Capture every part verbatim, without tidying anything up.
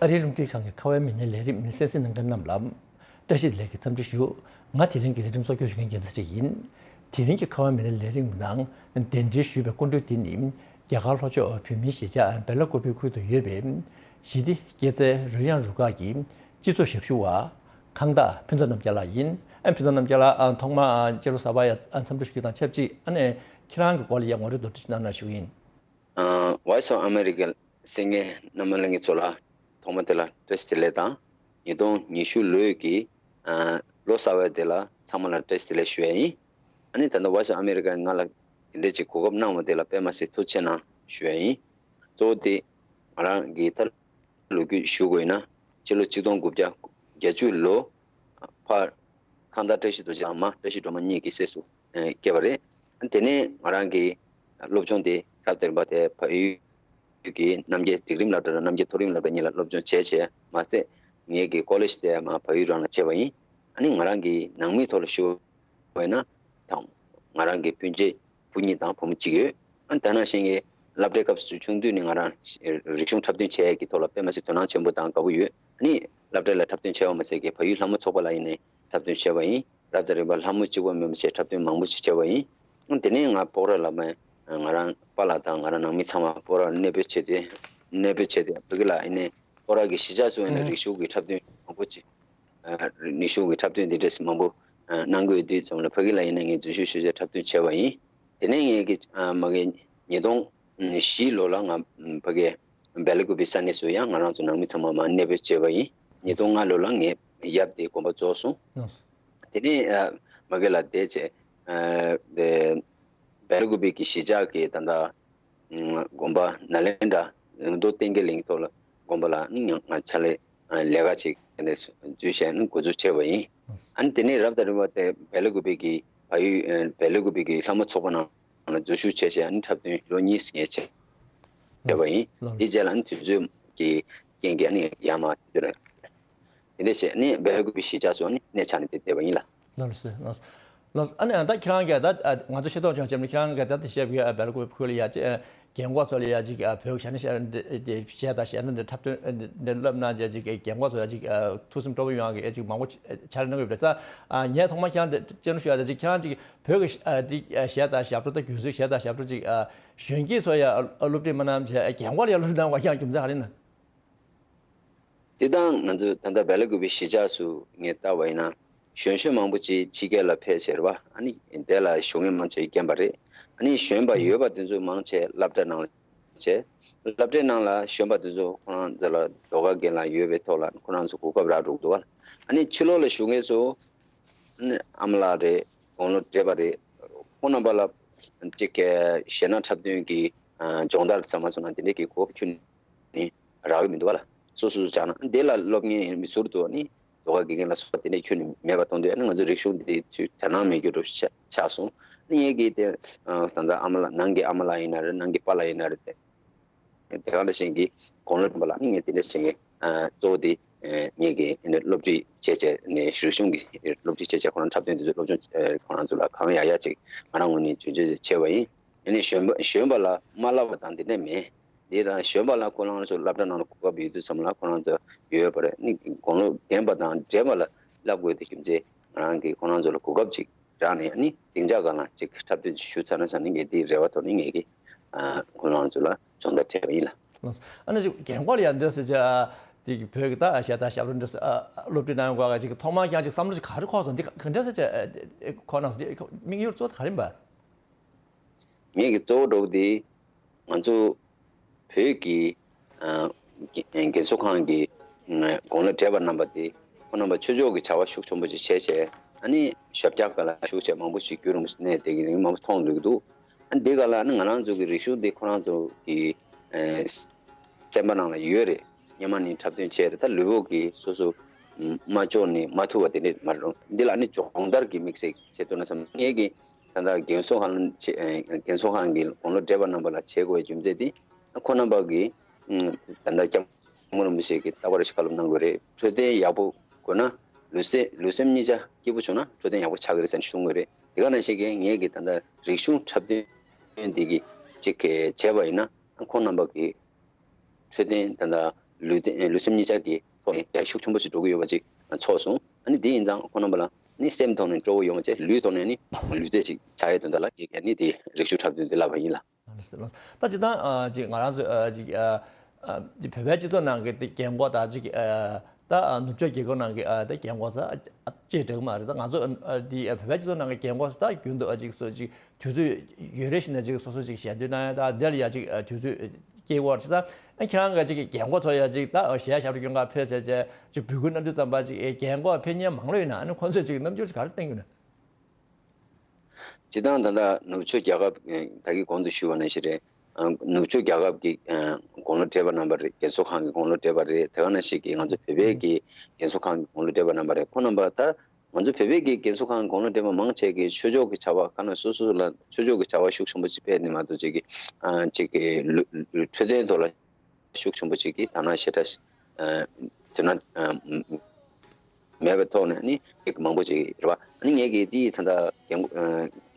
ཨ་རིའི་རླུང་འཕྲིན་ཁང་གི་ཁ་བའི་མི་སྣའི་ལས་རིམ་གསན་གཟིགས་གནང་མཁན་རྣམས་ལ་བཀྲ་ཤིས་བདེ་ལེགས་ཀྱི་འཚམས་འདྲི་ཞུ། ང་དེ་རིང་གི་ལས་རིམ་གཙོ་སྐྱོང་ཞུ་མཁན་རྒྱལ་མཚན་ཆེ་ཡིན། དེ་རིང་གི་ཁ་བའི་མི་སྣའི་ལས་རིམ་ནང་གདན་འདྲེན་ཞུས་པའི་སྐུ་མགྲོན་དེ་ནི་རྒྱ་གར་ལྷོ་ཕྱོགས་བོད་མིའི་གཞིས་ཆགས་སྦེ་ལ་ཀུ་པེ་ཁུལ་དུ་ཡོད་པའི་ཞི་བདེ་སྐྱེད་ཚལ་རོལ་དབྱངས་རུ་ཁག་གི་སྤྱི་ཚོགས་ཞབས་ཞུ་བ་ཁང་བདག་ཕུན་ཚོགས་རྣམ་རྒྱལ་ལགས་ཡིན། ཨ་ཕུན་ཚོགས་རྣམ་རྒྱལ་ལགས། ཨ་ཐོག་མར་ཨ་སྤྱི་ལོ་གསར་པ་ཡ་ཨ་འཚམས་འདྲི་ཞུ་དང་ཆབས་ཅིག་ཨ་ནི་ཁྱེད་རང་གི་སྐོར་ལ་ཡ་ངོ་སྤྲོད་མདོར་བསྡུས་ཤིག་གནང་རོགས་ཞུ་གི་ཡིན། ཨ། Voice of America གསན་མཁན་རྣམ་པ་ལྷན་རྒྱས་ཚོ་ལ་ཐོག་མ་དེ་ལ་བཀྲ་ཤིས་བདེ་ལེགས་དང་། ཉིས་སྟོང་ཉི་ཤུ་ལོའི་གི་ཨ་ལོ་གསར་པ་དེ་ལ་ཚང་མ་ལ་བཀྲ་ཤིས་བདེ་ལེགས་ཞུ་ཡ་ཡིན། ཨ་ནི་ད་ལྟ་Voice of America ང་ལ་དེ་འདྲས་ཅིག་གོ་སྐབས་གནང་བ་དེ་ལ་དཔེ་མ་སྲིད་ཐུགས་རྗེ་ཆེ་གནང་ཞུ་ཡ་ཡིན། གཙོ་བོ་དེ་ང་རང་གི་ད་ལོ་རྒྱུས་ཞུ་དགོས་ན། ཕྱི་ལོ་ཆིག་སྟོང་དགུ་བརྒྱ་བརྒྱད་ཅུ་ལོ་ཕར་ཁང་བདག་བཀྲ་ཤིས་རྡོ་རྗེ་དང་མ་བཀྲ་ཤིས་སྒྲོལ་མ་གཉིས་ཀྱི་སྲས་སུ་ཨེ་སྐྱེས་པ་རེད། དེ་ནས་ང་རང་གི་སློབ་སྦྱོང་དེ་རབ་དང་རིམ་པ་དེ་བལ་ཡུལ་གྱི་རྣམ་རྒྱལ་སྒྲིག་རིམ་སློབ་གྲྭ་དང་རྣམ་རྒྱལ་མཐོ་རིམ་སློབ་གྲྭ་གཉིས་ལ་སློབ་སྦྱོང་བྱས་བྱས་མ་ཟད། ངེད་ཀྱི་ཀོ་ལེཇ་དེ་མ་བལ་ཡུལ་རང་ལ་བྱས་པ་ཡིན། ཨ་ནི་ང་རང་གི་ནང་མིའི་ཐོག་ལ་ཞུ་བ་ཡིན་ན། དང་། ང་རང་གི་སྤུན་མཆེད་བུ་གཉིས་དང་བུ་མོ་གཅིག་ཡོད། ཨ་ནི་ད་ནང་བཞིན་གྱི་སློབ་གྲྭའི་སྐབས་སུ་ཆུང་དུས་ནས་ང་རང་རིག་གཞུང་འཁྲབ་སྟོན་བྱེད་ཡས་ཀྱི་ཐོག་ལ་དཔེ་མ་སྲིད་དོ་སྣང་ཆེན་པོ་དང་དགའ་པོ་ཡོད། ཨ་ནི་སློབ་གྲྭ་ལ་འཁྲབ་སྟོན་བྱས་པ་མ་ཟད་ཀྱི་བལ་ཡུལ་ལྷ་མོ་ཚོགས་པ་ལ་ཡིན་ནའི་འཁྲབ་སྟོན་བྱས་པ་ཡིན། རབ་དང་རིམ་པ་ལྷ་མོ་གཅིག་པོ་མིན་པ་བྱས་འཁྲབ་སྟོན་མང་པོ་ཞིག་བྱས་པ་ཡིན། ཨ་ནི་དེ་ནས་ང་སྤོག་ར་ལ་མ་ང་རང་པཱ་ལགས་དང་ང་རང་ནང་མི་ཚང་མ་སྤོག་ར་གནས་སྤོས་བྱས་ཏེ། གནས་སྤོས་བྱས་ཏེ་བོད་ཀྱི་ལ་ཡིན་ནའི་སྤོག་ར་གི་གཞིས་ཆགས་སུ་ཡིན་ནའི་ཨ་རིག་གཞུང་གི་འཁྲབ་སྟོན་མང་པོ་ཅིག་ཨ་རིག་གཞུང་གི་འཁྲབ་སྟོན་འདི་འདྲས་མང་པོ་ཨ་གནང་དགོས་དུས་ཙམ་ལ་ཕ་གི་ལ་ཡིན་ན་ངས་འཛུལ་ཞུགས་ཞུས་བྱས་འཁྲབ་སྟོན་བྱས་པ་ཡིན། དེ་ནས་ངས་ཀྱི་ཨ་མ་གི་ཉིས་སྟོང་བཞི་ལོ་ལ་ང་ཕ་གི་སྦེ་ལ་ཀུ་པེ་ས་གནས་སུ་ཡང་ང་རང་ཚོ་ནང་མི་ཚང་མ་མར་གནས་སྤོས་བྱས་པ་ཡིན། ཉིས་སྟོང་ལྔ་ལོ་ལ་ངས་ཡབ་དེ་དགོན་པ་རྫོགས་སོང་། དེ་ནས་ཨ་མ་གི་ལ་བསྡད་བྱས་ཨ་སྦེ་ལ་ཀུ་པེ་གི་གཞིས་ཆགས་ཀྱི་ད་ལྟ་དགོན་པ་ནཱ་ལེནྡྲ་མདོ་བསྟན་རྒྱས་གླིང་ཐོག་ལ་དགོན་པ་ལ་ནི་ང་ཕྱག་ལས་ལས་ཀ་ཅིག་འཛུལ་བྱས་ནས་འགོ་འཛུགས་བྱས་པ་ཡིན། ཨ་ནི་དེ་ནས་རབ་དང་རིམ་པ་དེ་སྦེ་ལ་ཀུ་པེ་གི་བལ་ཡུལ་སྦེ་ལ་ཀུ་པེ་གི་ལྷ་མོ་ཚོགས་པ་ནང་ལ་འཛུལ་ཞུགས་བྱས་བྱས་ཨ་ནི་འཁྲབ་སྟོན་ལོ་གཉིས་ངས་བྱས་བྱས་པ་ཡིན། དེ་རྗེས་ལ་ཨ་ནི་དུས་ཚོད་ཀྱི་རྐྱེན་གྱིས་ཨ་ནི་ཡར་མར་དེ་འདྲ་དེ་འདྲ་བྱས་ནས་སྦེ་ལ་ཀུ་པེ་གཞིས་ཆགས་སུ་ཨ་ནི་གནས་ཆགས་ནས་དེ་བསྡད་པ་ཡིན་ལ། ལགས་སོ། ལགས་སོ། ཨ་ནི་ད་ཁྱེད་རང་གིས་ད་ང་ཚོ་ཤེས་རྟོགས་བྱུང་བྱས་ནས་ཁྱེད་རང་གིས་ད་དེ་བཤད་པའི་སྦེ་ལ་ཀུ་པེ་ཁུལ་ལ་ཡ་ཅིག་རྒན་གོག་ཚོ་ལ་ཡ་ཅིག་བོད་ཀྱི་ཞལ་ནས་ཞལ་ནས་འདི་གཞས་དང་ཞལ་ནས་འདི་འཁྲབ་སྟོན་འདི་བསླབ་གནང་བྱས་ཅིག་རྒན་གོག་ཚོ་ཡ་ཅིག་ཐུགས་སེམས་སྤྲོ་པོ་ཡོང་ཡ་གི་ཅིག་མང་པོ་ཕྱག་ལས་གནང་གི་ཡོད་པ་རེད། ས་ངས་ཐོག་མར་ཁྱེད་རང་དེ་སྤྱན་རུ་ཞུ་ཡ་དེ་ཅིག་ཁྱེད་རང་ཅིག་བོད་ཀྱི་འདི་གཞས་དང་ཞབས་བྲོ་དང་སྒྱུ་རྩལ་གཞས་དང་ཞབས་བྲོ་ཅིག་གཞོན་སྐྱེས་ཚོ་ཡ་སློབ་ཁྲིད་མ་གནང་བྱས་རྒན་གོག་ལ་ཡ་སློབ་ཁྲིད་གནང་བ་ཡང་རྒྱུ་མཚན་ག་རེ་ཡིན་ན། དེ་དང་ང་ཚོ་ད་ལྟ་སྦེ་ལ་ཀུ་པེ་གཞིས་ཆགས་སུ་ངས་བལྟ་བ་ཡིན་ན་གཞོན་གཞོན་མང་པོ་ཅིག་ཕྱི་རྒྱལ་ལ་ཕེབས་ཟེར་བ་ཨ་ནི་དེ་ལ་བཞུགས་མཁན་མང་ཆེ་རྒན་པ་རེད། ཨ་ནི་གཞོན་པ་ཡོད་པ་དེ་ཚོ་མང་ཆེ་སློབ་གྲྭ་ནང་ལ་བྱས། སློབ་གྲྭའི་ནང་ལ་གཞོན་པ་དེ་ཚོ་ཁོ་རང་ཚོ་ལ་ཟློས་གར་རྒན་ལགས་ཡོད་པའི་ཐོག་ལ་ཁོ་རང་ཚོ་གོ་སྐབས་རག་འགྲོ་གི་འདུག་བ། ཨ་ནི་ཕྱི་ལོགས་ལ་བཞུགས་མཁན་ཚོ་ཨ་ནི་ཨ་མ་ལགས་རེད། དགུང་ལོ་བགྲེས་པ་རེད། ཁོང་རྣམ་པ་ལ་ཅིག་གཞས་སྣ་འཁྲབ་སྟོན་གྱི་སྦྱོང་བརྡར་ཚང་མ་སོང་ན་དེ་འདྲས་ཀྱི་གོ་སྐབས་ཁྱོན་ནས་རག་གི་མི་འདུག་བ་ལ། སོ་སོ་སོ་སྦྱངས་ན་དེ་ལ་སློབ་གཉེར་མི་ཟུར་དུ་ནི་ཟློས་གར་དགེ་རྒན་ལ་སོགས་པ་དེ་འདྲས་ཁྱོན་ནས་མེད་པ་མཐོང་དུས་ཨ་ནི་ང་ཚོ་རིག་གཞུང་འདི་ཚོས་དོ་སྣང་མེད་རྒྱུ་འདྲ་ཆགས་སོང་། ཨ་ནི་ངས་ཀྱིས་དེ་ད་ལྟ་ཨ་མ་ལགས་ནང་གི་ཨ་མ་ལགས་ཡིན་ན་རེད། ནང་གི་པཱ་ལགས་ཡིན་ན་རེད། དེ་དེ་ག་ནང་བཞིན་གྱི་དགུང་ལོ་ཆུང་བ་ལ་ཨ་ནི་ངས་དེ་འདྲས་བྱེད་མཁན་གཙོ་བོ་དེ་ངས་ཀྱིས་སློབ་ཁྲིད་བྱས་བྱས་ནས་རིག་གཞུང་གི་སློབ་ཁྲིད་བྱས་བྱས་ཁོ་རང་འཁྲབ་སྟོན་དེ་ཚོ་སློབ་སྦྱོང་ཁོ་རང་ཚོ་ལ་གང་ཡག་ཡག་ཅིག་ང་རང་ངོས་ནས་བྱུང་བྱུང་བྱས་པ་ཡིན། ཨ་ནི་གཞོན་པ་གཞོན་པ་ལ་མ་བསླབ་པ་དང་དེ་འདྲ་མེད། དེ་དང་གཞོན་པ་ལ་ཁོ་རང་ཚོ་སློབ་གྲྭ་ནང་ལ་གོ་སྐབས་ཡོད་དུས་ཙམ་ལ་ཁོ་རང་ཚོ་ཡོད་པ་རེད། ཨ་ནི་དགུང་ལོ་རྒན་པ་དང་བགྲེས་པ་ལ་བསླབ་དགོས་དེ་རྒྱུ་མཚན་ང་རང་གིས་ཁོ་རང་ཚོ་ལ་གོ་སྐབས་ཅིག་རག་ནས་ཨ་ནི་སྡིངས་ཆ་སྒང་ལ་ཅིག་འཁྲབ་སྟོན་ཅིག་ཞུ་ཚར་ན་བསམ་ནས་ངས་དེའི་རེ་བ་ཐོག་ནས་ངས་ཀྱིས་ཁོ་རང་ཚོ་ལ་སྦྱོང་བརྡར་སྤྲད་པ་ཡིན་ལ། ལགས་སོ། ཨ་ནི་ཅིག་རྒན་གོག་ལ་ཡང་འདྲ་ཟེར་བྱ། དེ་གི་བོད་ཀྱི་ད་གཞས་དང་ཞབས་བྲོ་འདྲ་ཟེར་སློབ་ཁྲིད་གནང་དགོས་ག་ཅིག་ཐོག་མར་ཀྱང་ཅིག་བསམ་བློ་ཅིག་ག་རེ་འཁོར་སོང་། འདི་ག་འདྲ་ཟེར་བྱ་འཁོར་གནང་སོང་། འདི་དམིགས་ཡུལ་གཙོ་བོ་ག་རེ་ཡིན་པ། ངེད་ཀྱི་གཙོ་བོ་འདྲ་བོ་དེ་ང་ཚོ་བོད་ཀྱི་ཨ་རྒན་གསོ་ཁང་གི་ཨ་དགུང་ལོ་བགྲེས་པ་རྣམ་པ་དེ་ཁོང་རྣམ་པ་ཆོས་ཕྱོགས་ཀྱི་བྱ་བ་ཤུགས་ཆེན་པོ་ཅིག་བྱས་བྱས་ཨ་ནི་ཞབས་བཀྱག་སྒང་ལ་ཞུགས་བྱས་མང་པོ་ཞིག་རྒྱུན་རིང་པོ་གནས་བསྡད་ཀྱི་རིང་མང་པོ་མཐོང་འདུག་གི་འདུག་ཨ་འདི་ག་ལ་ཨ་ནི་ང་རང་ཚོ་གི་རིག་གཞུང་འདི་ཁོ་རང་ཚོ་གི་ཨ་སེམས་པ་ནང་ལ་ཡོད་རེད། སྔོན་མ་ནས་འཁྲབ་སྟོན་བྱས་རེད། ད་ལུས་པོ་གི་སོ་སོ་མ་ལྕོགས་ནས་མ་ཐུབ་པ་དེ་འདྲ་མ་རེད། འདི་ལ་ཨ་ནི་སྦྱོང་བརྡར་གྱི་དམིགས་བསལ་བྱེད་ཐུབ་ན་བསམ། ངེད་ཀྱི་ད་ལྟ་རྒན་གསོ་ཁང་ཆེ་ཨེ་རྒན་གསོ་ཁང་གི་དགུང་ལོ་བགྲེས་པ་རྣམ་པ་ལ་བྱེད་དགོས་པའི་རྒྱུ་མཚན་དེ། ཁོང་རྣམ་པ་གིས་ཨམ་ད་ལྟ་སྐྱབས་མགོན་རིན་པོ་ཆེ་གིས་རྟག་པར་ཞིག་བཀའ་སློབ་གནང་དགོས་རེད། འཕྲོད་བསྟེན་ཡག་པོ་དགོས་ན་ལུས་སེམས་ལུས་སེམས་གཉིས་ཆ་སྐྱིད་པོ་བྱུང་ན་འཕྲོད་བསྟེན་ཡག་པོ་ཆགས་ཀྱི་རེད་ཟེར་ནས་གསུང་གི་རེད། དེ་ག་ནང་བཞིན་གྱི་ངེད་ཀྱི་ད་ལྟ་རིག་གཞུང་འཁྲབ་སྟོན་འདི་གི་ཅིག་བྱས་པ་ཡིན་ན་ཁོང་རྣམ་པ་གིས་འཕྲོད་བསྟེན་ད་ལྟ་ ལུས་རྟེན་ལུས་སེམས་གཉིས་ཆ་གི་ཐོག་ནས་ཡར་ཤུགས་ཆེན་པོ་ཞིག་འགྲོ་གི་ཡོད་པ་ཅིག་ཚོར་སོང་། ཨ་ནི་དེ་ཡིན་ཙང་ཁོང་རྣམ་པ་ལ་ནི་སེམས་ཐོག་ནས་སྤྲོ་བོ་ཡོང་བ་བྱས། ལུས་ཐོག་ནས་ནི་ལུས་རྩལ་ཅིག་ཆགས་ཡས་དོན་དག་ལ་ངས་ཀྱང་ནི་དེ་རིག་ཞུ་འཁྲབ་སྟོན་འདི་ལབ་པ་ཡིན་ལགས། ལགས་སོ། ལགས་སོ། ད་སྤྱིར་བཏང་ཨ་ཅིག་ང་རང་ཚོ་ཨ་ཅིག་ཨ་ཨ་ཅིག་བོད་པའི་སྤྱི་ཚོགས་ནང་གི་དེ་རྒན་གོག་དང་ཅིག་ཨ་ད་ཨ་ནུབ་ཕྱོགས་རྒྱལ་ཁབ་ནང་གི་ཨ་ད་རྒན་གོག་ཟེར་ཨ་ཅིག་འགྲིག་གི་མ་རེད། ད་ང་ཚོ་ཨ་དེ་ཨ་བོད་པའི་སྤྱི་ཚོགས་ནང་གི་རྒན་གོག་ཟེར་ད་རྒྱུན་དུ་ཨ་ཅིག་སོ་ཅིག་དུས་ཚོད་ཡོད་རེ་བཞིན་ན་ཅིག་སོ་སོ་ཅིག་ཞལ་འདོན་གནང་ཡ། ད་འདིར་ཡ་ཅིག་ཨ་དུས་ཚོད་སྐྱེལ་དགོས་རེད་ཟེར། ཨ་ཁྱེད་རང་གི་ཅིག་རྒན་གོག་ཚོ་ཡ་ཅིག་ད་ཨ་གཞས་ཞབས་བྲོ་སྐྱོན་ག་ཕེབས་ཚར་བྱས་ཅིག་འབོད་སྐུལ་གནང་དུས་ཙམ་པ་ཅིག་ཨེ་རྒན་གོག་ཕེབས་མཁན་མང་ལོས་ཡིན་ན། ཨ་ནི་ཁོང་ཚོས་ཅིག་རྣམ་འགྱུར་ཅིག་ག་རེ་བསྟན་གྱི་ཡོད་ན། སྤྱིར་བཏང་ད་ལྟ་ནུབ་ཕྱོགས་རྒྱལ་ཁབ་ཨེ་ད་གིན་གོང་དུ་ཞུས་པ་ནང་བཞིན་རེད། ཨ་ནུབ་ཕྱོགས་རྒྱལ་ཁབ་ཀྱི་ཨ་དགུང་ལོ་བགྲེས་པ་རྣམ་པ་རེད། རྒན་གསོ་ཁང་གི་དགུང་ལོ་བགྲེས་པ་རེད། དེ་ག་ནང་བཞིན་གྱི་ང་ཚོ་བོད་པའི་གི་རྒན་གསོ་ཁང་གི་དགུང་ལོ་བགྲེས་པ་རྣམ་པ་རེད། ཁོང་རྣམ་པ་ད་ང་ཚོ་བོད་པའི་གི་རྒན་གསོ་ཁང་དགུང་ལོ་བགྲེས་པ་མང་ཆེ་གིས་ཆོས་ཕྱོགས་ཀྱི་བྱ་བ་ག་ན་སོ་སོ་ལ་ཆོས་ཕྱོགས་ཀྱི་བྱ་བ་ཤུགས་ཆེན་པོ་ཅིག་སྤེལ་ནས་མ་གཏོགས་ཅིག་གི་ཨ་ཅིག་གི་ལུ་ལུ་འཕྲོད་བསྟེན་ཐོག་ལ་ཤུགས་ཆེན་པོ་ཅིག་གིས་ད་ནང་ཞེ་དྲག་ཨ་དོ་སྣང་ཨ་མེད་པའི་ཐོག་ནས་ནི་མང་པོ་ཅིག་རེད་པ། ཨ་ནི་ངས་ཀྱིས་དེ་ད་ལྟ་རྒན་ཨ་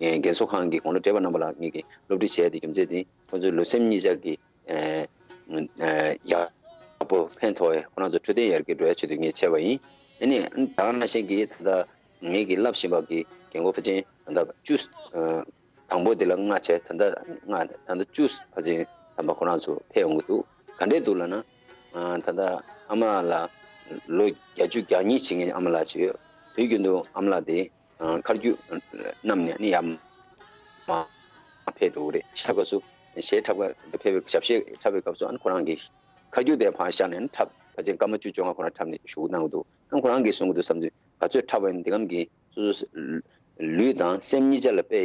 རྒན་གསོ་ཁང་གི་དགུང་ལོ་བགྲེས་པ་རྣམ་པ་ལ་ངས་ཀྱིས་སློབ་ཁྲིད་བྱས་ཏེ་རྒྱུ་མཚན་དེ་ཁོང་ཚོའི་ལུས་སེམས་གཉིས་ཆ་གི་ཨ་ཨ་ཡག་པོ་ཕན་ཐོགས་ཡས། ཁོ་རང་ཚོ་འཕྲོད་བསྟེན་ཡར་རྒྱས་འགྲོ་ཡ་ཆེད་དུ་ངས་བྱས་པ་ཡིན། ཨ་ནི་ད་ག་ནང་བཞིན་གྱི་ད་ལྟ་ངེད་ཀྱིས་བསླབ་བཞིན་པ་གི་རྒན་གོག་ཕལ་ཆེར་ད་ལྟ་བཅུ་ཨ་དང་པོ་དེ་ལ་ལྔ་བྱས། ད་ལྟ་ལྔ་ད་ལྟ་བཅུ་ཕལ་ཆེར་ཐམ་པ་ཁོ་རང་ཚོ་ཕེབས་ཡོང་གི་འདུག་ག་འདྲས་འདུག་ལབ་ན། ཨ་ད་ལྟ་ཨ་མ་ལགས་ལོ་བརྒྱད་ཅུ་གྱ་གཉིས་བྱེད་མཁན་ཨ་མ་ལགས་ཅིག་ཡོད། དུས་རྒྱུན་དུ་ཨ་མ་ལགས་དེ་ཨ་མཁར་རྒྱུག་བསྣམས་ནས་ནི་ཡར་མར་ཕེབས་འགྲོ་གི་རེད། ཤར་སྐབས་སུ་གཞས་འཁྲབ་ག་ཕེབས་པའི་ཞབས་གཞས་འཁྲབ་པའི་སྐབས་སུ་ཨ་ནི་ཁོ་རང་གིས་མཁར་རྒྱུག་དེ་ཕར་བཞག་ནས་ནི་འཁྲབ། ཕལ་ཆེར་སྐར་མ་བཅུ་བཅོ་ལྔ་ཁོ་རང་འཁྲབ་ནས་བཞུགས་གནང་གི་འདུག་ཨ་ནི་ཁོ་རང་གིས་གསུང་གི་འདུག་བསམ་ཚུལ་ག་ཚོད་འཁྲབ་པ་ཡིན་དེ་གམ་གྱིས་སོ་སོ་ལུས་དང་སེམས་གཉིས་ཆ་ལ་དཔེ་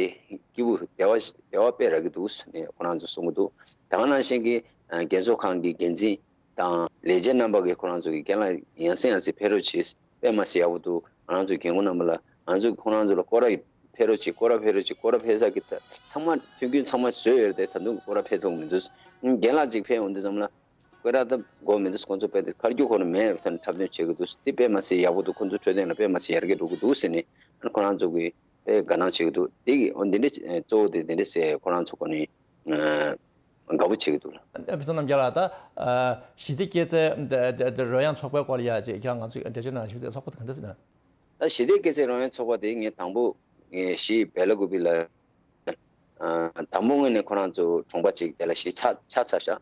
སྐྱིད་པོ་བདེ་བ་བདེ་བ་དཔེ་རག་གི་འདུག་ཟེར་ནས་ཁོ་རང་ཚོ་གསུང་གི་འདུག་ད་ག་ནང་བཞིན་གྱི་ཨ་རྒན་གསོ་ཁང་གི་འགན་འཛིན་དང་ལས་བྱེད་རྣམ་པ་གིས་ཁོ་རང་ཚོ་གི་རྒན་ལགས་ཡང་སེ་ཡང་སེ་ཕེབས་རོགས་གྱིས། དཔེ་མ་སྲིད་ཡག་པོ་འདུག་ང་རང་ཚོའི་རྒན་རྒོན་རྣམ་པ་ལ་ང་ཚོས་ཁོ་རང་ཚོ་ལ་སྐོར་ར་ཕེབས་རོགས་གྱིས། སྐོར་ར་ཕེབས་རོགས་གྱིས། སྐོར་ར་ཕེབས་ས་གི་ད་ཚང་མ་མཐུན་རྐྱེན་ཚང་མ་བཟོས་ཡོད་རེད་དེ། ད་དུང་སྐོར་ར་ཕེབས་ཐུབ་མི་འདུག་རྒན་ལགས་གཅིག་ཕེབས་ཡོང་དུས་ཙམ་ལ་སྐོར་ར་ད་དགོས་མི་འདུག་ཁོང་ཚོ་དཔེ་དེ་མཁར་རྒྱུག་ཁོ་ན་མེད་ས་ནས་འཁྲབ་སྟོན་བྱེད་ཀྱི་འདུག་དེ་དཔེ་མ་སྲིད་ཡག་པོ་འདུག་ཁོང་ཚོ་འཕྲོད་བསྟེན་ལ་དཔེ་མ་སྲིད་ཡར་རྒྱས་འགྲོ་གི་འདུག་ཟེར་ནས་ཁོ་རང་ཚོ་གིས་དཔེ་དགའ་སྣང་བྱེད་ཀྱི་འདུག་དེ་གི་འོ་འདི་འདྲ་གཙོ་བོ་དེ་འདི་འདྲ་ཟེར་ཁོ་རང་ཚོ་ཁོ་ནས་དགའ་པོ་བྱེད་ཀྱི་འདུག་ལ། ཨ་ཕུན་ཚོགས་རྣམ་རྒྱལ་ལགས། ད་ཨ་ཞི་བདེ་སྐྱེད་ཚལ་འདི་འདི་འདི་རོལ་དབྱངས་ཚོགས་པའི་སྐོར་ལ་ཡ་ཅིག་ཁྱེད་རང་ང་ཚོས་འགྲེལ་བརྗོད་གནང་ཞུ། དེ་ཚོགས་པ་དེ་ག་འདྲ་ཟེར་ན། ད་ཞི་བདེ་སྐྱེད་ཚལ་རོལ་དབྱངས་ཚོགས་པ་དེ་ངས་དང་པོ་ངས་གཞིས་བེ་ལ་ཀུ་པི་ལ་ཨ་དང་པོ་ངོས་ནས་ཁོ་རང་ཚོ་གྲོང་པ་ཅིག་དེ་ལ་གཞིས་ཆགས་ཆགས་ཚར་ཤག་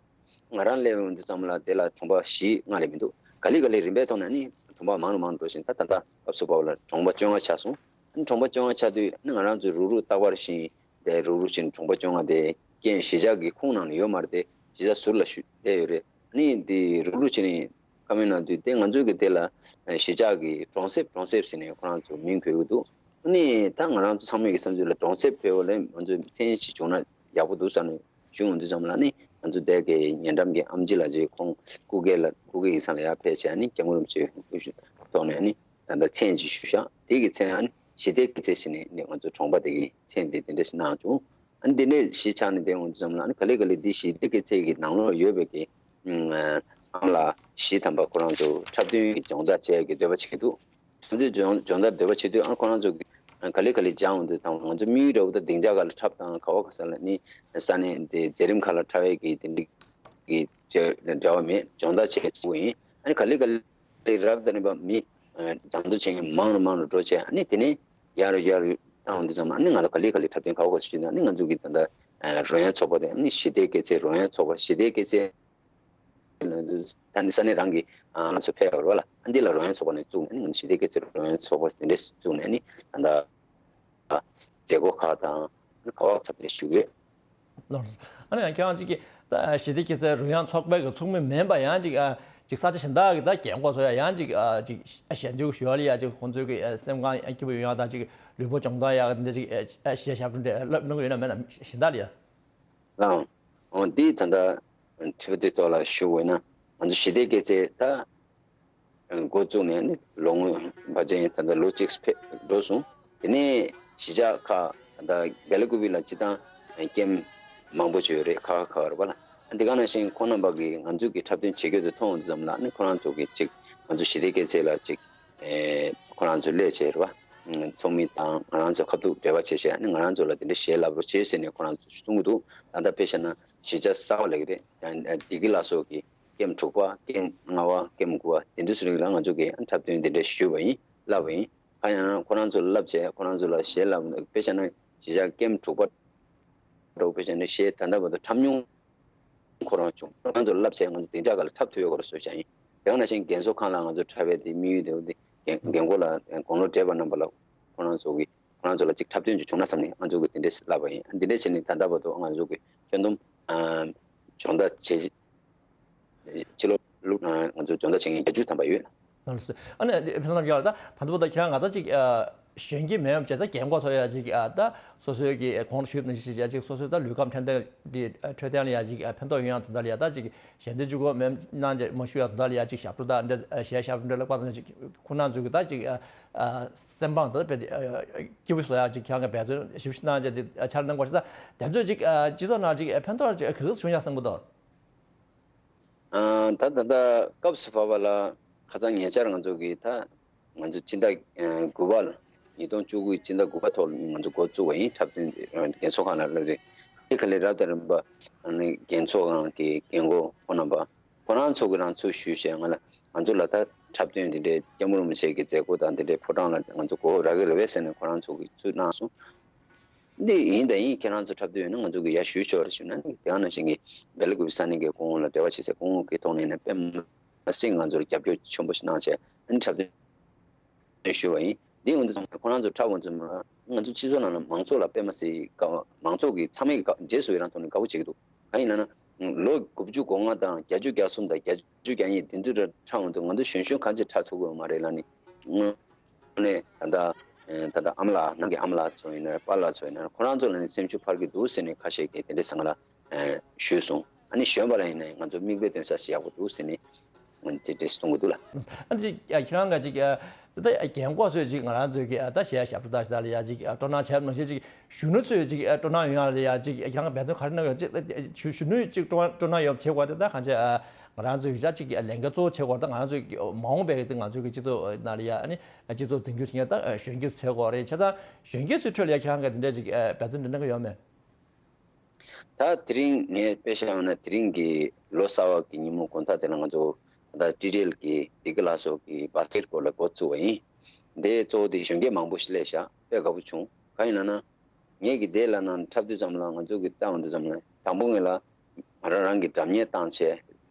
ང་རང་སླེབས་ཡོང་དུས་ཙམ་ལ་དེ་ལ་གྲོང་པ་བཞི་ལྔ་ལས་མི་འདུག་ག་ལེ་ག་ལེ་རིམ་པའི་ཐོག་ནས་ནི་གྲོང་པ་མང་རུ་མང་རུ་འགྲོ་བཞིན། ད་ད་ལྟ་སྐབས་སུ་བབ་ལ་གྲོང་པ་བཅོ་ལྔ་ཆགས་སོང་། ཨ་ནི་གྲོང་པ་བཅོ་ལྔ་ཆགས་དུས་ནི་ང་རང་ཚོ་རུག་རུག་རྟག་པར་བཞིན་དེ་རུག་རུག་ཕྱིན། གྲོང་པ་བཅོ་ལྔ་དེ་རྐྱེན་གཞིས་ཆགས་ཀྱི་ཁོངས་ནང་ལ་ཡོད་མ་རེད་དེ། གཞིས་ཆགས་ཟུར་ལ་ཞུ་བསྡད་ཡོད་རེད། ཨ་ནི་དེ་རུག་རུག་ཕྱིན་ནས་བཀའ་མོལ་གནང་དུས་དེ་ང་ཚོའི་གི་དེ་ལ་གཞིས་ཆགས་ཀྱི་གྲོང་གསེབ་གྲོང་གསེབ་ཟེར་ནས་ཁོ་རང་ཚོ་མིང་འཁོད་ཀྱི་འདུག་ཨ་ནི་ད་ང་རང་ཚོ་ཚང་མའི་གི་བསམ་ཚུལ་ལ་གྲོང་གསེབ་འཁོད་པ་ལས་ང་ཚོའི་མཚན་ཞིག་བྱུང་ན་ཡག་པོ་འདུག་བསམ་ནས་ཞུ་ཡོང་དུས་ཙམ་ལ་ནི་ང་ཚོ་དེ་གི་ཉེ་འགྲམ་གྱི་ཨམ་ཆི་ལགས་ཀྱིས་ཁོང་སྐུ་སྒེར་ལ་སྐུ་སྒེར་ཡིག་ཚང་ལ་ཡར་ཕེབས་བྱས་ནི་སྐྱབས་མགོན་རིན་པོ་ཆེའི་སྐུ་ཞབས་ཐོག་ནས་ནི་ད་ལྟ་མཚན་ཅིག་ཞུ་ཤག་དེ་གི་མཚན་ཨ་ནི་ཞི་བདེ་སྐྱེད་ཚལ་ཟེར་ནས་ནི་ང་ཚོ་གྲོང་པ་དེ་གི་མཚན་དེ་དེ་འདྲ་ཞིག་གནང་བྱུང་། ཨ་ནི་དེ་འདྲ་གཞིས་ཆགས་ནས་བསྡད་འོང་དུས་ཙམ་ལ་ཨ་ནི་ག་ལེ་ག་ལེ་འདི་ཞི་བདེ་སྐྱེད་ཚལ་གྱི་ནང་ལོགས་ཡོད་པའི་གི་ཨམ་ལགས་བཞི་ཐམ་པ་ཁོ་རང་ཚོ་འཁྲབ་སྟོན་གྱི་སྦྱོང་བརྡར་བྱེད་ཀྱི་འདོད་པ་བྱེད་ཀྱི་འདུག་འཁྲབ་སྟོན་སྦྱོང་སྦྱོང་བརྡར་འདོད་པ་བྱེད་དུས་ཨ་ཁོ་རང་ཚོ་གི་ག་ལེ་ག་ལེ་སྦྱང་འོང་དུས་དང་ང་ཚོ་དམིགས་ཡུལ་འདྲ་བོ་ད་སྡིངས་ཆ་སྒང་ལ་འཁྲབ་དང་ག་བ་ག་ས་ལ་ནི་ས་གནས་དེ་མཛད་རིམ་ཁག་ལ་འཁྲབ་ཡས་ཀྱི་དེ་འདྲ་གི་འབྲེལ་བ་མེད། སྦྱོང་བརྡར་བྱེད་ཀྱི་ཡིན། ཨ་ནི་ག་ལེ་ག་ལེ་རབ་དང་རིམ་པ་མི་སྦྱང་བརྡར་བྱེད་མཁན་མང་རུ་མང་རུ་འགྲོ་བྱས་ཨ་ནི་དེ་ནས་ཡར་ཡར་བཏང་འོང་དུས་ཙམ་ཨ་ནི་ང་ཚོ་ག་ལེ་ག་ལེ་འཁྲབ་སྟོན་ག་བ་ག་ས་ཞུས་ན་ཨ་ནི་ང་ཚོ་གི་ད་ལྟ་རོལ་དབྱངས་ཚོགས་པ་དེ་ཨ་ནི་ཞི་བདེ་སྐྱེད་ཚལ་རོལ་དབྱངས་ཚོགས་པ་ཞི་བདེ་སྐྱེད་ཚལ་ད་ནི་ས་གནས་རང་གི་ང་ཚོ་ཕེབས་པ་རེད་པ་ལ། ཨ་འདི་ལ་རོལ་དབྱངས་ཚོགས་པ་ནས་བཙུགས་ནས་ནི་ཞི་བདེ་སྐྱེད་ཚལ་རོལ་དབྱངས་ཚོགས་པ་དེ་འདྲས་བཙུགས་ནས་ནི་ད་ལྟ་མཛད་སྒོ་ཁག་དང་ནི་ག་བ་འཁྲབ་སྟོན་ཞུ་གི་ཡོད། ལགས་སོ། ཨ་ནི་ཡང་ཁྱེད་རང་ཅིག་གིས་ད་ཞི་བདེ་སྐྱེད་ཚལ་རོལ་དབྱངས་ཚོགས་པའི་གི་ཚོགས་མི་མིན་པ་ཡང་ཅིག་ཨ་ཅིག་ས་ཆ་གཞན་དག་གི་ད་རྒན་གོག་ཚོ་ཡང་ཡང་ཅིག་ཨ་ཅིག་ཞལ་འདེབས་ཞུ་བ་ལ་ཡང་ཅིག་ཁོང་ཚོའི་གི་སེམས་ཁམས་སྐྱིད་པོ་ཡོང་ཡག་དང་ཅིག་ལུས་པོ་སྦྱོང་སྟངས་ཡག་འདི་འདྲ་ཅིག་ཨ་གཞས་ཞབས་བྲོ་འདྲ་ལབ་གནང་གི་ཡོད་ན་མེད་ན་གཞན་དག་ལ་ཡ། ལགས། འོ་འདི་ད་ལྟ་དྲི་བ་འདི་ཐོག་ལ་ཞུ་འོས་ན་ང་ཚོ་ཞི་བདེ་སྐྱེད་ཚལ་ད་འགོ་བཙུགས་ནས་ནི་ལོ་ངོ་ཕལ་ཆེར་ད་ལྟ་ལོ་གཅིག་ཕེབས་འགྲོ་སོང་། དེ་ནས་གཞིས་ཆགས་ཁག་ད་ལྟ་སྦེ་ལ་ཀུ་པི་ལ་སྤྱིར་བཏང་ཀེམ་མང་པོ་ཅིག་ཡོད་རེད། ཁག་ཁག་རེད་པ་ལ། འདི་ག་ནང་བཞིན་ཁོང་རྣམ་པ་གིས་ང་ཚོ་གི་འཁྲབ་སྟོན་བྱེད་རྒྱུ་དེ་མཐོང་ཙམ་ལ་ནི་ཁོ་རང་ཚོ་གི་ཅིག་ང་ཚོ་ཞི་བདེ་སྐྱེད་ཚལ་ལ་ཅིག་ཨེ་ཁོ་རང་ཚོ་སླེབས་བྱས་རེད་པ། ཚོགས་མི་དང་ང་རང་ཚོ་ཁ་ཐུག་འབྲེལ་བ་བྱས་བྱས་ནི་ང་རང་ཚོ་ལ་དེ་འདྲ་ཞལ་ལབ་རོགས་བྱེད་ཟེར་ནས་ཁོ་རང་ཚོ་གསུང་གི་འདུག་ད་ལྟ་དཔེ་བཞག་ན་གཞིས་ཆགས་གསར་པ་ལབ་ཀྱི་རེད། ཡང་བདེ་སྐྱིད་ལ་སོགས་ཀྱི་ ཀེམ་དྲུག་པ་ཀེམ་ལྔ་པ་ཀེམ་དགུ་པ་དེ་འདྲ་སུ་རིགས་ལ་ང་ཚོ་གིས་འཁྲབ་སྟོན་དེ་འདྲ་ཞུས་པ་ཡིན། བསླབས་པ་ཡིན། གང་ཡིན་ན་ཁོ་རང་ཚོ་ལ་བསླབ་བྱས་ཁོ་རང་ཚོ་ལ་གཞས་བསླབ་ན་དཔེ་བཞག་ན་གཞིས་ཆགས་ཀེམ་དྲུག་པ་འདྲ་བོ་དཔེ་བཞག་ན་གཞས་ད་ལྟ་བར་དུ་འཁྲབ་མྱོང་ཁོ་རང་བྱུང་། ཁོ་རང་ཚོ་ལ་བསླབ་བྱས་ང་ཚོ་བདེ་འཇགས་སྒང་ལ་འཁྲབ་ཐུབ་ཡོད་སྐོར་བཟོས་བཞག་ཡིན། དེ་ག་ནང་བཞིན་རྒན་གསོ་ཁང་ལ་ང་ཚོ་འཁྲབ་པའི་དེ་དམིགས་ཡུལ་དེ་འདི་རྒན་རྒན་གོག་ལ་དགུང་ལོ་བགྲེས་པ་རྣམ་པ་ལ་ཁོ་རང་ཚོ་གི་ཁོ་རང་ཚོ་ལ་ཅིག་འཁྲབ་སྟོན་ཅིག་བྱུང་ན་བསམ་ནས་ང་ཚོ་གིས་དེ་འདྲས་བསླབས་པ་ཡིན། འདི་འདྲས་བྱས་ནས་ད་ལྟ་བར་དུ་ང་ཚོ་གི་ཁྱོན་བསྡོམས་ཨ་སྦྱོང་བརྡར་བྱེད་ཕྱི་ལོ་ལུག་ང་ཚོ་སྦྱོང་བརྡར་བྱེད་མཁན་བརྒྱད་ཅུ་ཐམ་པ་ཡོད། ལགས་སོ། ཨ་ནི་ཕན་ཚུན་རྣམ་རྒྱལ་ལགས། ད་ད་ལྟ་བར་དུ་ཁྱེད་རང་ང་ད་ཅིག་ཨ་གཞོན་སྐྱེས་མེད་པ་བྱས་ཙང་རྒན་གོག་ཚོ་ཡ་ཅིག་ཨ་ད་སོ་སོའི་གི་གོང་དུ་ཞུས་པ་ནང་བཞིན་ཅིག་ཡ་ཅིག་སོ་སོའི་ད་ལུས་ཁམས་འཕྲོད་བསྟེན་འདི་འཕྲོད་བསྟེན་ལ་ཡ་ཅིག་ཨ་ཕན་ཐོགས་ཡོང་ཡ་དོན་དག་ལ་ཡ་ད་ཅིག་ཞལ་འདོན་བཅུ་དགུ་མེད་གནང་རྗེས་མ་ཞུ་ཡ་དོན་དག་ལ་ཡ་ཅིག་ཞབས་བྲོ་དང་འདྲ་གཞས་ཞབས་བྲོ་འདྲ་ལ་དཔག་ན་ཅིག་ཁོང་རྣམ་ཚོ་གི་ད་ཅིག་སེམས་པ་ད་དཔེ་སྐྱིད་པོ་བཟོ་ཡ་ཅིག་ཁྱེད་རང་གི་འབད་བརྩོན་ཞིབ་ཞིབ་གནང་རྗེས་ཅིག་འཆར་གནང་དགོས་ཤེ། ད་དེ་ཚོ་ཅིག་སྤྱི་ཚོགས་ནང་ཅིག་ཕན་ཐོགས་ཅིག་ག་ཚོད་བྱུང་ཡ་བསམ་གི་འདུག་ད་ད་ལྟ་སྐབས་སུ་བབས་པ་ལ་ཁ་སང་ཉེ་ཆར་ང་ཚོ་གི་ད་ང་ཚོ་སྤྱི་ཟླ་དགུ་པ་ལ་ཉིས་སྟོང་བཅུ་དགུ་སྤྱི་ཟླ་དགུ་པ་ཐོག་ལ་ང་ཚོ་འགོ་བཙུགས་པ་ཡིན། འཁྲབ་སྟོན་རྒན་གསོ་ཁང་ལ་སླེབས་རེད། ཁ་ལས་རབ་དང་རིམ་པ་རྒན་གསོ་ཁང་གི་རྒན་གོག་ཁོང་རྣམ་པ་ཁོ་རང་ཚོ་གི་རང་ཚུགས་ཞུས་བྱས་ང་ལ་ང་ཚོ་ལ་ད་འཁྲབ་སྟོན་འདི་འདྲའི་སྐྱབས་མགོན་རིན་པོ་ཆེ་གི་མཛད་སྒོ་དང་འདི་འདྲའི་ཕོ་བྲང་ལ་ང་ཚོ་གོ་སྐབས་རག་གི་རེད་པས་ཟེར་ནས་ཁོ་རང་ཚོ་གིས་ཚུར་གནང་སོང་། འདི་ཡིན་དང་ཡིན། ཁྱེད་རང་ཚོ་འཁྲབ་སྟོན་ཡོད་ན་ང་ཚོ་གིས་ཡར་ཞུ་ཆོག་རེད་ཞུས་ན་ནི་དེ་ག་ནང་བཞིན་གྱི་སྦེལ་ཀོབ་ས་གནས་ཀྱི་སྐུ་ངོ་ལ་འབྲེལ་བ་བྱེད་སའི་སྐུ་ངོ་གི་ཐོག་ནས་ནས་དཔེ་མ་སྲིད་ང་ཚོར་རྒྱབ་སྐྱོར་ཆེན་པོ་ཞིག་གནང་བྱས་ཨ་ནི་འཁྲབ་སྟོན་ཞུས་པ་ཡིན། འདི་ཡོང་དུས་ཙམ་ཁོ་རང་ཚོ་འཁྲབ་འོང་དུས་ཙམ་ང་ཚོ་སྤྱི་ཚོགས་ནང་ལ་མང་ཚོགས་ལ་དཔེ་མ་སྲིད་དགའ་བ། མང་ཚོགས་ཀྱི་ཚང་མས་ཀྱི་དགའ་རྗེས་སུ་ཡི་རང་ཐོག་ནས་དགའ་པོ་བྱེད་ཀྱི་འདུག་གང་ཡིན་ལབ་ན་ལོ་དགུ་བཅུ་གོ་ལྔ་དང་བརྒྱད་ཅུ་གྱ་གསུམ་དང་བརྒྱད་ཅུ་གྱ་གཉིས་དེ་ཚོ་འཁྲབ་འོང་དུས་ང་ཚོ་གཞོན་གཞོན་གང་ཅིག་འཁྲབ་ཐུབ་ཀྱི་ཡོད་མ་རེད་ལབ་ནས་ངོ་ནས་ད་ལྟ་ད་ལྟ་ཨ་མ་ལགས་ནང་གི་ཨ་མ་ལགས་ཚོ་ཡིན་ན་པཱ་ལགས་ཚོ་ཡིན་ན་ཁོ་རང་ཚོ་ལ་ནི་སེམས་ཤུགས་འཕར་གྱི་འདུག་ཟེར་ནས་ཁ་ཤས་ཀྱིས་དེ་འདྲའི་ཟེར་ང་ལ་ཞུས་སོང་། ཨ་ནི་གཞོན་པ་ལ་ཡིན་ན་ང་ཚོ་མིག་དཔེ་སྟོན་ས་ཞིག་ཡག་པོ་འདུག་ཟེར་ནས་དེ་འདྲས་གསུང་གི་འདུག་ལ། ཨ་ནི་ཁྱེད་རང་ག་ཅིག་ད་རྒན་གོག་ཚོས་ཅིག་ང་རང་ཚོས་ཀྱི་ད་གཞས་ཞབས་བྲོ་ད་ཞིག་ད་ལ་ཡ་ཅིག་སྤྲོ་སྣང་བྱས་པ་ནང་བཞིན་ཅིག་གཞོན་ནུ་ཚོས་ཅིག་སྤྲོ་སྣང་ཡོང་ཡ་ལ་ཡ་ཅིག་ཁྱེད་རང་གི་འབད་བརྩོན་ག་རེ་གནང་ཡོད་ཅིག་གཞོན་ནུས་ཅིག་སྤྲོ་སྣང་ཡོང་བྱེད་དགོས་ཏེ་ད་གང་བྱས་ང་རང་ཚོས་ཀྱི་ཅིག་ལས་འགན་གཙོ་བོ་བྱེད་དགོས་ད་ང་རང་ཚོས་མ་འོངས་པའི་ང་ཚོའི་གི་སྤྱི་ཚོགས་ནང་ལ་ཡ་ཨ་ནི་སྤྱི་ཚོགས་འཛིན་སྐྱོང་བྱེད་མཁན་ད་གཞོན་སྐྱེས་ཚོ་བྱེད་དགོས་རེད། བྱས་ཙང་གཞོན་སྐྱེས་ཚོའི་ཁྲོད་ལ་ཡ་ཁྱེད་རང་གི་དེ་འདྲ་ཅིག་འབད་བརྩོན་འདྲ་གནང་གི་ཡོད་མེད། ད་དེ་རིང་ངས་དཔེ་བཞག་ན་དེ་རིང་གི་ལོ་གསར་བ་གི་ཉིན་མོ་དགོང་དག་དེ་ལ་ང་ཚོ་ད་ཊི་ཌི་ཨེལ་གི་བདེ་སྐྱིད་ལགས་སོགས་ཀྱི་བཱ་སི་ཀེཊ་སྐོར་ལ་འགོ་བཙུགས་པ་ཡིན། འདི་གཙོ་བོ་དེ་གཞོན་སྐྱེས་མང་པོ་ཞིག་སླེབས་ཤག་དཔེ་དགའ་པོ་བྱུང་། གང་ཡིན་ལབ་ན་ངས་ཀྱི་དེ་ལ་ནང་འཁྲབ་དུས་ཙམ་ལ་ང་ཚོ་གི་ལྟ་འོང་དུས་ཙམ་ལ་དང་པོ་ངས་ལ་ང་རང་རང་གི་སྒྲ་སྙན་བཏང་བྱས་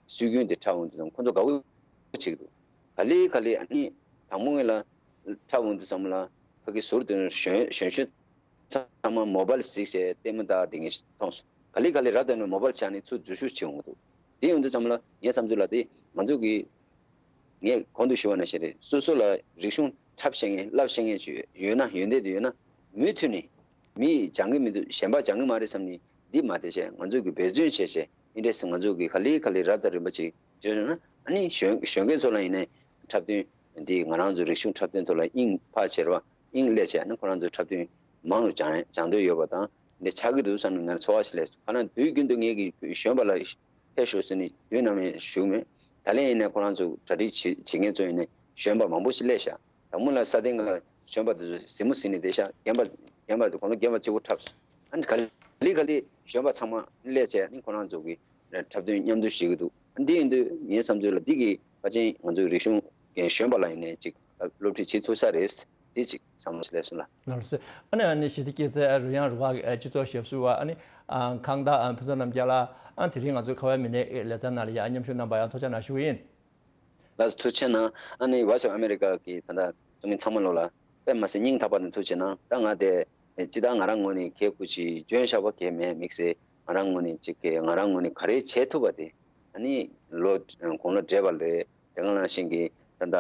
སྲོལ་རྒྱུན་དེ་འཁྲབ་འོང་དུས་ཙམ་ཁོ་ཚོ་དགའ་པོ་བྱེད་ཀྱི་འདུག་ག་ལེ་ག་ལེ་ཨ་ནི་དང་པོ་ངས་ལ་འཁྲབ་འོང་དུས་ཙམ་ལ་ཕ་གི་ཟུར་དུ་གཞོན་གཞོན་གཞོན་ཚང་མ་མོ་བལ་གཟིགས་བྱས་ལྟད་མོ་ལྟ་བསྡད་མཁན་ཞིག་མཐོང་སོང་། ག་ལེ་ག་ལེ་རབ་དང་རིམ་པ་མོ་བལ་བཞག་ནས་ཚུར་འཛུལ་ཞུགས་བྱེད་འོང་གི་འདུག་དེ་ཡོང་དུས་ཙམ་ལ་ངའི་བསམ་ཚུལ་ལ་དེ་ང་ཚོ་གི་ངས་གོང་དུ་ཞུ་བ་ནང་བཞིན་རེད། སོ་སོ་ལ་རིག་གཞུང་འཁྲབ་ཤེས་མཁན་བསླབ་ཤེས་མཁན་ཞིག་ཡོད་ན་ཡོན་ཏན་དེ་ཡོད་ན་མུ་མཐུད་ནས་མི་སྦྱང་གི་མི་འདུག་གཞན་པ་སྦྱང་གི་མ་རེད་བསམ་ནས་འདི་མ་བལྟས་བྱས་ང་ཚོ་གི་འབད་བརྩོན་བྱས་བྱས་འདི་འདྲས་ང་ཚོ་གི་ག་ལེ་ག་ལེ་རབ་དང་རིམ་པ་ཅིག་བྱས་ན་ཨ་ནི་གཞོན་གཞོན་སྐྱེས་ཚོ་ལ་ཡིན་ནའི་འཁྲབ་སྟོན་འདི་ང་རང་ཚོ་རིག་གཞུང་འཁྲབ་སྟོན་ཐོག་ལ་དབྱིངས་ཕར་བྱེད་རོགས། དབྱིངས་སླེབས་བྱས་ནས་ཁོ་རང་ཚོའི་འཁྲབ་སྟོན་མང་རུ་སྦྱང་སྦྱང་འདོད་ཡོད་པ་དང་འདི་ཆགས་ཀྱི་འདུག་བསམ་ནས་ང་ཚོར་བ་ཞིག་སླེབས་སོང་། ཁ་ན་དུས་རྒྱུན་དུ་ངེད་ཀྱི་གཞོན་པ་ལ་ཕེབས་ཤོག་ཟེར་ནས་དུས་ནམ་ཡང་ཞུགས་མེད། ད་ལན་ཡིན་ནའི་ཁོ་རང་ཚོ་གྲ་སྒྲིག་བྱེད་བྱེད་མཁན་ཚོ་ཡིན་ནའི་གཞོན་པ་མང་པོ་ཞིག་སླེབས་ཤག་དང་པོ་ལ་ས་སྟེང་ག་གཞོན་པ་དེ་ཚོ་གཟིགས་མོ་གཟིགས་ནས་བསྡད་ཤག་རྒན་པ་རྒན་པ་དེ་དགུང་ལོ་རྒན་པ་གཅིག་པོ་འཁྲབ་སོང་། ཨ་ནི་ག་ལེ་ག་ལེ་གཞོན་པ་ཚང་མ་སླེབས་བྱས་ནི་ཁོ་རང་ཚོ་གི་འཁྲབ་སྟོན་མཉམ་དུ་བྱེད་ཀྱི་འདུག་འདི་ཡིན་དུས་ངའི་བསམ་ཚུལ་ལ་འདི་གི་ཕལ་ཆེར་ང་ཚོའི་རིག་གཞུང་གི་གཞོན་པ་ལ་ཡིན་ནའི་ཅིག་སློབ་ཁྲིད་བྱེད་ཐུབ་ས་རེད། འདི་ཅིག་བསམ་བློ་ཞིག་སླེབས་སོང་ལ། ལགས་སོ། ཨ་ནི་ཨ་ནི་ཞི་བདེ་སྐྱེད་ཚལ་རོལ་དབྱངས་རུ་ཁག་གི་སྤྱི་ཚོགས་ཞབས་ཞུ་བ་ཨ་ནི་ཨ་ཁང་བདག་ཨ་ཕུན་ཚོགས་རྣམ་རྒྱལ་ལགས་ཨ་དེ་རིང་ང་ཚོའི་ཁ་བའི་མི་སྣའི་ལེ་ཚན་ནང་ལ་ཡང་མཉམ་ཞུགས་གནང་པ་ཡང་ཐུགས་རྗེ་གནང་ཞུ་གི་ཡིན། ལགས་སོ་ཐུགས་རྗེ་གནང་། ཨ་ནི་Voice of America གི་ད་ལྟ་རྩོམ་མི་ཚང་མ་ལོ་ལ་དཔེ་མ་སྲིད་སྙིང་ཐག་པ་ནས་ཐུགས་རྗེ་གནང་། ད་ང་དེ་ཅི་ད་ང་རང་ངོས་ནས་གལ་ཁུ་ཅི་འཇོན་ཤག་པ་གལ་མེད་དམིགས་བསལ་ང་རང་ངོས་ནས་ཅིག་གི་ང་རང་ངོས་ནས་ག་རེ་བྱེད་ཐུབ་པ་དེ་ཨ་ནི་ལོ་དགུང་ལོ་བགྲེས་པ་རེད། དེ་ག་ནང་བཞིན་གྱི་ད་ལྟ་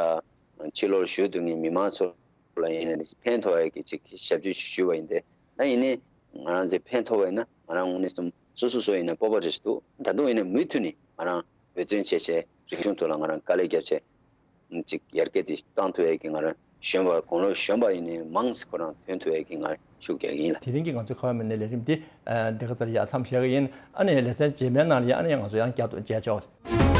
ཕྱི་ལོགས་བཞུགས་སྡོད་མཁན་མི་མང་ཚོ་ལ་ཡིན་ནའི་ཕན་ཐོགས་ཡ་གི་ཅིག་ཞབས་ཞུ་ཞུས་པ་ཡིན་ཏེ། ད་ཡིན་ནའི་ང་རང་ཚོས་ཕན་ཐོགས་པ་ཡིན་ན་ང་རང་དངོས་གནས་སོ་སོ་སོ་ཡིན་ན་སྤོབས་པ་རེ་ཞིག་འདུག་ད་དུང་ཡིན་ན་མུ་མཐུད་ནས་ང་རང་འབད་བརྩོན་བྱས་བྱས་རིག་གཞུང་ཐོག་ལ་ང་རང་དཀའ་ལས་བརྒྱབ་བྱས་ཅིག་ཡར་རྒྱས་དེ་བཏང་ཐུབ་ཡ་གི་ང་རང་གཞོན་པ་དགུང་ལོ་གཞོན་པ་ཡིན་ནའི་མང་ཙམ་ཁོ་རང་ཐོན་ཐུབ་ཡ་གི་ང་ཤུགས་རྒྱག་གི་ཡིན་ལ། དེ་རིང་གི་ང་ཚོའི་ཁ་བ་མི་སྣའི་ལས་རིམ་འདི་འདི་ག་ཚར་ཡ་མཚམས་བཞག་གི་ཡིན། ཨ་ནི་ལེ་ཚན་རྗེས་མའི་ནང་ལ་ཡ་ཨ་ནི་ང་ཚོ་ཡང་བསྐྱར་དུ་མཇལ་ཆོག